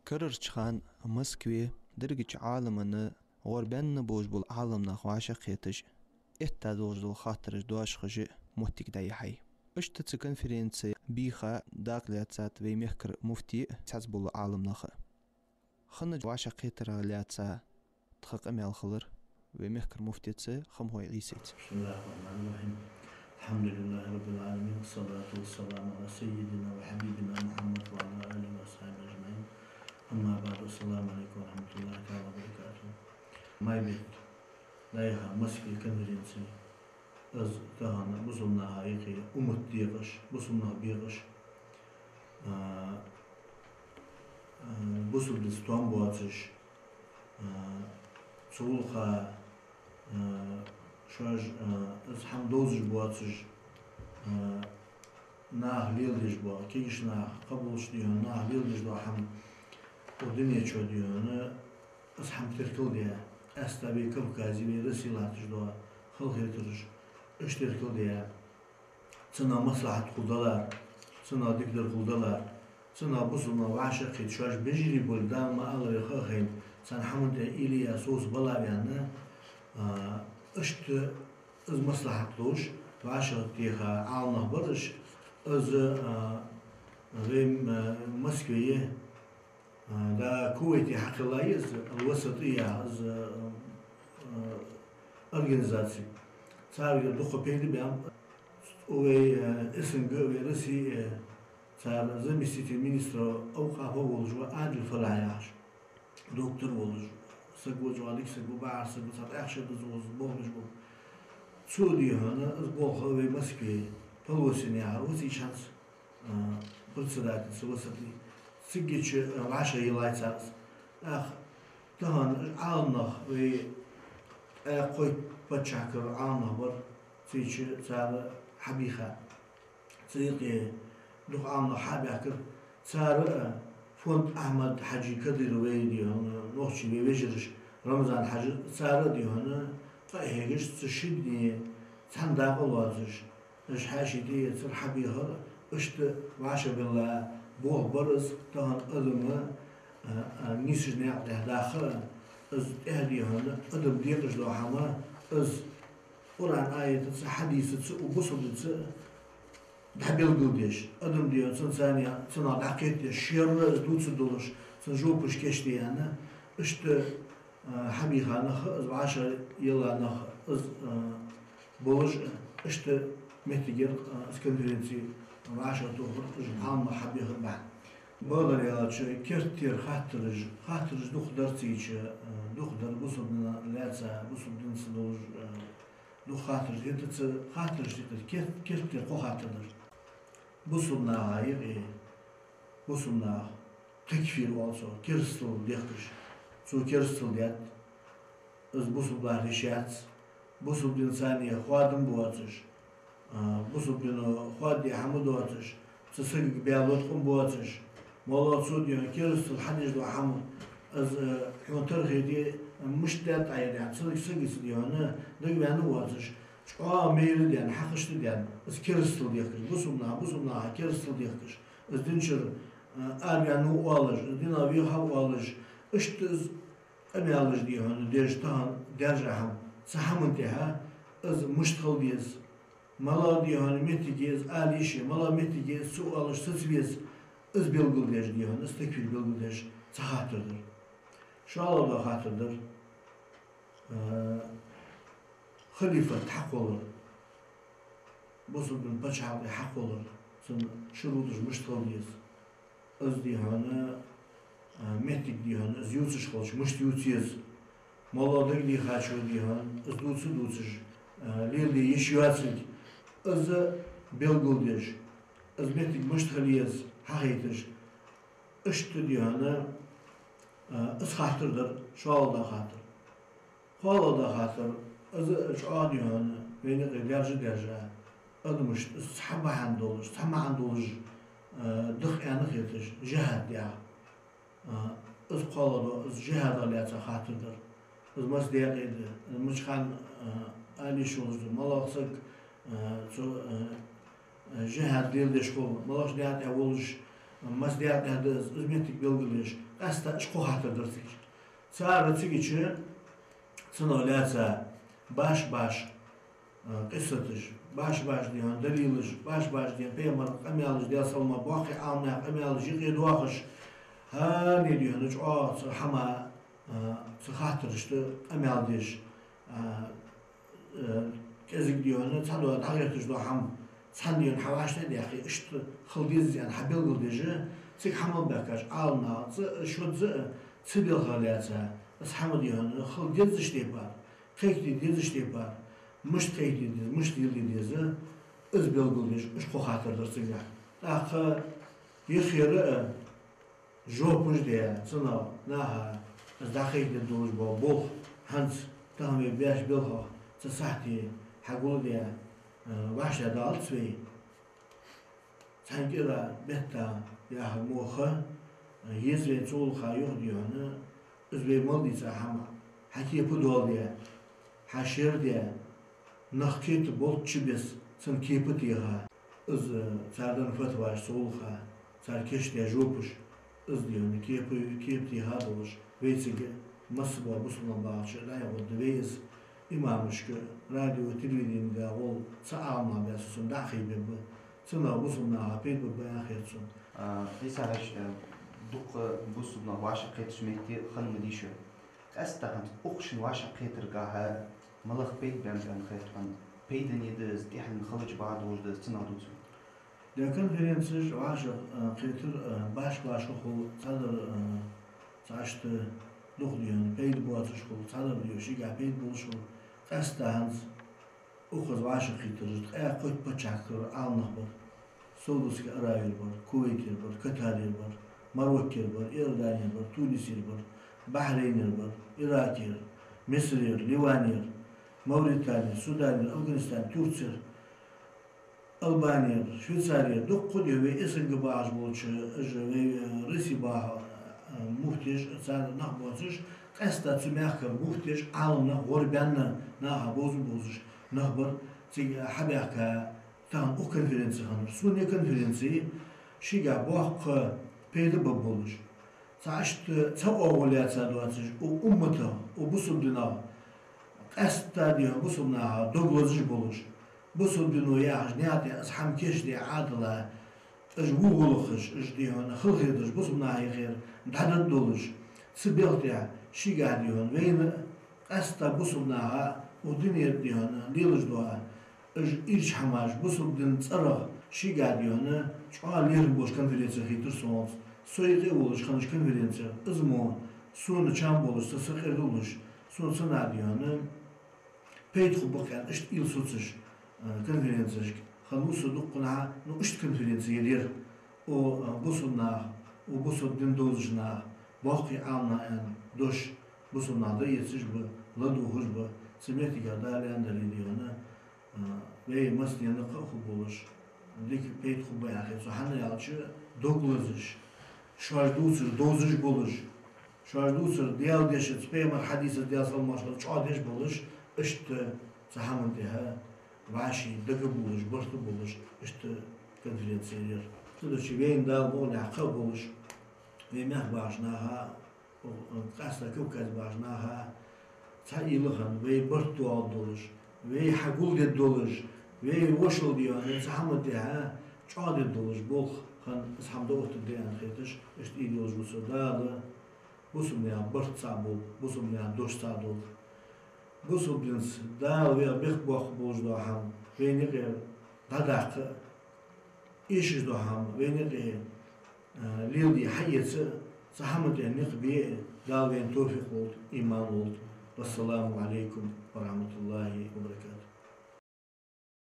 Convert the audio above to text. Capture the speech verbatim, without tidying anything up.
Карарча хана Москве дерригача Ӏаламана, гӀор баьнна болаш бола Ӏаламнах вӀашагӀкхеташ, этта долаш дола хаттараш доаш хожа моттиг дӀаяхьай. Иштта цу конференце бийха дакъа лаьцад вай мехкара муфти а, цхьацца бола Ӏаламнах а. Хиннача вӀашагӀкхетарах лаьца тха къамаьл хилар вай мехкара муфтица Хамхой Ӏийсайца. بسم الله الرحمن الرحيم. الحمد لله رب العالمين. الصلاة والسلام على سيدنا وحبيبنا محمد وعلى آله وأصحابه أجمعين. أما بعد. السلام عليكم ورحمة الله تعالى وبركاته. Май бетта дӀаяхача Москве конференце, из тахан бусалба наха юкъе уммат декъаш, бусалба нах бекъаш, а, а, бусалба динца том боацаш, а, цул хьа, а, шоаш, а, из хӀама довзаш боацаш, а, наха леладеш бола, кегийча наха, кхыболча дийнахьа наха леладеш дола хӀама, укх дунен чу дийнахьа из хӀама теркалдаь, къаьстта вай Кавказе, вай Россе латташ дола халахетараш, уж теркалдаь, цунах маслахьат хургдалар, цунах дикадар хургдалар, цунах бусалба нах вӀашагӀкхийтта шоаш бежарий болга, Дала ма аллара, ха а хайна, царна хӀаман тӀа уйла е совцабалар аьнна, а, иштта из маслахьат луш, вӀашагӀтеха Ӏаламнах бар уж, из, а, вай, а, Москве, а, да, Кувейте хьакхелла я из, Ал-Васатъия, из, а, а, организаци. Царга дукха пайда баьб, вай, а, СНГ, вай Россе, а, цар заместитель министра авкъафа волаш ва Адил Фалахь яхаш. Доктор волаш саг ва, чӀоагӀа дика саг ва, бахьар саг ва, цхьа тӀехьа ше дуза гӀоз болх беш ба. Цо дийнахьа из болх вай Москве Полосин яхар ва, цу хана, а, председатель ца Васатъи. Цигача, а, вӀашагӀъеллай цар из. ТӀаккха тахан Ӏаламнах, вай ткъаь кхойтта паччахьалкхера Ӏаламнах бар, цигача цар хьабийха. Цу юкъе дукха Ӏаламнах хьа а баьхкар, цар а, фонд Ахьмад-Хьажи Кадыровай дийнахьа, нохчий вай вежараш, Рамзан-Хьажа, цар а дийнахьа къа а хьегаш, цу шин дне цхьана дакъа лоацаш, уж хьаьший тӀаэцар, хьабийхар, иштта вӀашагӀбелла болх бар из, тахан адам, а, а, нийсача наькъа тӀа даха а, из тӀехьа дийнахьа адам декъаш дола хӀама, из Къуръан аятаца, хьадисаца, укх бусалба динца дӀабелгалдеш, адам дийнахьа цунца, цунах дӀакхетадеш, шера из дувцаргдолаш, цун жопаш кийчде аьнна, иштта, а, хьабийха нах а, из вӀашагӀъелла нах а, из, а, болаш, иштта моттиг яр, а, из конференце вӀашагӀтохар, уж Ӏаламнах хьабийхар бахьан. Бакъдар аьлча, керттера хаттараш, хаттараш дукха дар цигача, а, дукха дар бусалба дина лаьца, бусалба динца долаш, а, дукха хаттараш, хӀаьта цу хаттарашта юкъе керт-, керттера кхо хаттар дар. Бусалба наха юкъе, бусалба нах, такфир оал цох, керастал дехкаш. Цо керастал даьд, из бусалба лар йиш яц, бусалба динца хоадам боацаш, а, бусалба дино хоададаь хӀама доацаш, цу сагага баь лоткъам боацаш, моллагӀа цо дийнахьа керастал хьадеш дола хӀама, из, а, хьона тара хете, а, мишта даьд Ӏа ер аьнна, цу сагаца дийнахьа дагаваьнна воацаш, чӀоагӀа майра даьнна, хьакхашта даьнна, из керастал дехкаш, бусалба наха, бусалба наха керастал дехкаш, из дина чура, а, араваьнна ва оалаш, из динах вехав оалаш, иштта из къамаьлаш дийнахьа деш, тахан даьржа хӀама, цу хӀаман тӀехьа из мишта хила деза, малагӀа дийнахьа моттиге из ала йиш я, малагӀа моттиге из ца оалаш саца веза, из белгалдеш дийнахьа, из такфир белгалдеш цхьа хаттар дар. ШоллагӀа дола хаттар дар, а, халифат хьакхоллар, бусалба дина паччахьалкхе хьакхоллар, цун шуруташ мишта хила деза. Из дийнахьа, а, моттиг дийнахьа, из ювцаш хилча, мишта ювца еза. МоллагӀа дагадехачо дийнахьа, из дувца а дувцаш, а, леладе йиш йоацилга, из белгалдеш, из моттиг мишта хила еза хьахайташ. Иштта дийнахьа, а, из хаттар дар, шоллагӀа дола хаттар. КхоалагӀа дола хаттар, из чӀоагӀа дийнахьа вайна юкъе даьржа-даьржа, адамашта из цхьа бахьан долаш, цхьа маӀан долаш, а, даха аьнна хеташ, жихӀад яха. А, из кхоалагӀа дола, из жихӀадах лаьца хаттар дар. Из масса даькъе да, из мича хана, а, ала йиш йолаш да, малагӀа саг, а, цу, а, а, жихӀад леладеш хул, малагӀча наькъа тӀа волаш, масса даькъа да из, из моттиг белгалдеш, къаьстта уж кхо хаттар дар цига. Цар цига чу цунах лаьца башха-башха, а, къиссаташ, башха-башха, дий хьона, далилаш, башха-башха, дий хьона, пайхамара къамаьлаш, Даьла салам хилда цунна, боккхий Ӏаламнаьха къамаьлаш юкъе доахаш, хӀанз, дий хьона, чӀоагӀа цу хӀама, а, цу хаттарашта къамаьл деш, а, э, кӀезига, дий хьона, цхьа дола дӀагӀерташ дола хӀама, цхьан, дий хьона, хьа вӀаштӀехьа даьккхе, иштта хила деза аьнна хьабелгалдеш, цига хьа мел баьхкача Ӏаламнаха цӀа а, шозза а, цу белхах лаьца, из хӀама, дий хьона, хила дезача тайпара, кхайкаде дезача тайпара, мишта кхайкаде деза, мишта леладе деза, из белгалдеш, уж кхо хаттар дар цигахь. ТӀаккха юххера а, жопаш де, цунах наха, из дӀакхайкаде долаш бола болх, хӀанз тахан вай беш белхах цу сахьте хьагулде, э, вӀаштӀехьадалац вай. Цхьан кӀира бетта яхар мо ха, э, еза вай цу гӀулакха юха, дий хьона, из вай мел дийца хӀама, хьа кепа доал де, хьа шера де, нах кхета болчча беса цун кепа теха. Из, э, цар даь фатваш цу гӀулакха, цар кийчдаь жопаш, из, дий хьона, кепа, кепа теха долаш, вайцига масса бола бусалба нах бахача дӀайгӀоргда вай из, имамашка, радио, телевиденега гӀолла цхьа Ӏаламнах баьсса цунна дӀа а хайбергба, цунах бусалба наха пайда ба аьнна хет сона. А, Ӏийса-Хьажа, э, дукха бусалба нах вӀашагӀкхетача метте хинна ма дий шо. Къаьстта хӀанз укх шун вӀашагӀкхетаргахьа малагӀа пайда баьннаб аьнна хет хьона? Пайдане да из, тӀехьенна хилча бакъахьа долаш да из, цунах дувцал. Ер конференцеш, вӀашагӀ, а, кхетар, а, башха-башха хул, цхьадар, а, цхьа иштта дукха, дий хьона, пайда боацаш хул, цхьадар, дий хьона, шийгахьа пайда болаш хул. Къаьстта хӀанз укхаза вӀашагӀкхетараш ткъаь кхойтта паччахьалкхера Ӏаламнах бар. Саудовски Аравера бар, Кувейтера бар, Катарера бар, Мароккера бар, Иорданера бар, Тунисера бар, Бахрейнера бар, Иракера, Мисрера, Ливанера, Мавританера, Суданера, Афганистанера, Турцера, Албанера, Швейцарера, дукха, дий хьона, вай СНГ бахаш болча, уж вай, э, Россе баха, э, муфтеш, цар нах боацаш, къаьстта цу мехкара муфтеш, Ӏаламнах, гӀорбаьнна наха бовза-бовзаш нах бар, цига хьабаьхка тахан укх конференце хиннар. Сона ер конференци шийгахьа боккха пайда бергболаш, цхьа иштта цхьа оагӀув лаьца доацаш, укх умматах, укх бусалба динах, къаьстта, дий хьона, бусалба наха дог лазаш болаш, бусалба дино яхача наькъа тӀа из хӀама кийчдаь Ӏадала, уж во гӀулакхаш, уж, дий хьона, халахетараш бусалба наха юхера дӀадаргдолаш, цу белха тӀа шийгахьа, дий хьона, вайна а, къаьстта бусалба наха а, укх дунен тӀа, дий хьона, лелаш дола уж ийрча хӀамаш, бусалба дина цӀерах шийгахьа, дий хьона, чӀоагӀа лерхӀам болаш конференци хийтар сона. Со юкъе волаш хиннача конференцех из мо сона чам болаш, са сакъердалуш, сона цунах, дий хьона, пайда хургба-кх аьнна, иштта уйла соцаш, э, конференцешка хиннав со дуккха наха, ну, иштта конференци яр ер. Укх, э, бусалба наха, укх бусалба дин довзача наха, боккхий Ӏаламнаха аьнна дош бусалба наха дӀаэцаш ба, ладувгӀаш ба, цу моттигах Дала аьннадале, дий хьона, а, вай массанена кхы а хургболаш, дика пайда хургба аьнна хет сона, хӀана аьлча, дог лазаш, шоаш дувцар довзаш болаш, шоаш дувцар Даьла дешаца, пайхамара хьадисаца, Даьла салам-моаршал хилда цунна, чӀоагӀдеш болаш, иштта цу хӀаман тӀа вӀаший дагабувлаш, барт а бувлаш, иштта конференци яр ер. Цудухьа вайна Дала мукъагӀа кхаъ болаш, вай мехка бахача наха, къаьстта Кавказе бахача наха цхьа уйла хинна, вай барт доагӀаргдолаш, вай хьагулдергдолаш, вай вошал, дий хьона, цу хӀаман тӀа чӀоагӀдергдолаш болх хинна, из хӀама дӀаоттаргда аьнна хеташ, иштта уйла йолаш ва со. Дала бусалба наьха барт цхьа болба, бусалба наьха дош цхьа долда. Бусалба динца Дала вайх бехк боаккхаргболаш дола хӀама вайна юкъера дӀадаккха а, эшаш дола хӀама вайна юкъе, а, леладе хьаэца а, цу хӀаман тӀа никъ бе а Дала вайна товфикъ лолда, иман лолда. Вассаламу Ӏалайкум ва рахьматуллахӀи ва баракатухӀ.